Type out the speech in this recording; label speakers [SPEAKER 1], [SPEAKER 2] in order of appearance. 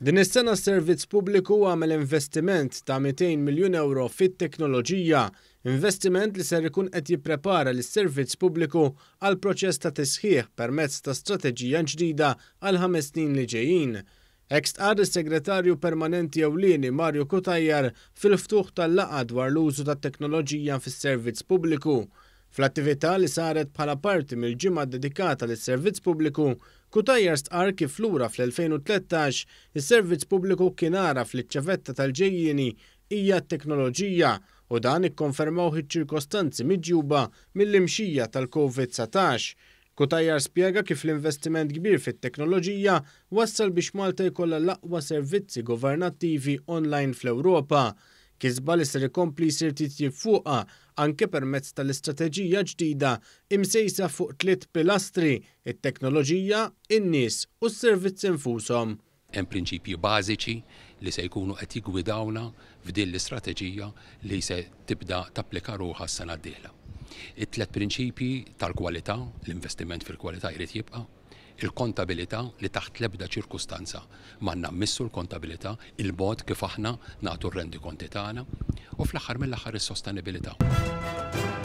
[SPEAKER 1] Din is-sena s-Servizz Pubbliku għamel investiment ta' 200 miljun ewro fit-teknoloġija, investiment li ser ikun qed jipprepara lis-Servizz Pubbliku għal proċess ta' tisħiħ permezz ta' strateġija ġdida għall-ħames snin li ġejjin. Hekk stqarr is-Segretarju Permanenti Ewlieni Mario Cutajar fil-ftuħ tal-laqgħa dwar l-użu tat-teknoloġija fis-Servizz Pubbliku. Fl-attività li saret bħala parti mill-ġimgħa ddedikata lis-Servizz Pubbliku, Cutajar stqarr kif lura fl-2013 is-Servizz Pubbliku kien għaraf li ċ-ċavetta tal-ġejjieni hija t-teknoloġija u dan ikkonfermawh iċ-ċirkostanzi miġjuba mill-imxija tal-Covid 19. Cutajar spjega kif l-investiment kbir fit-teknoloġija wassal biex Malta jkollha l-aqwa servizzi governattivi online fl-Ewropa. Kisba li ser ikompli jsir titjib fuqha anke permezz tal-istrateġija ġdida imsejsa fuq tliet pilastri, it-teknoloġija, in-nies u s-servizzi nfushom.
[SPEAKER 2] Hemm prinċipji bażiċi li se jkunu qed jiggwidawna f'din l-istrateġija li se tibda tapplika ruħha s-sena d-dieħla. It-tliet prinċipji tal-kwalità, l-investiment fil-kwalità jrid jibqa', il-kontabilità li taħt l-ebda ċirkustanza m'għandna mmissu l-kontabilità, il-mod kif aħna nagħtu r-rendikonti tagħna, u fl-aħħar mill-aħħar is-sostenibilità.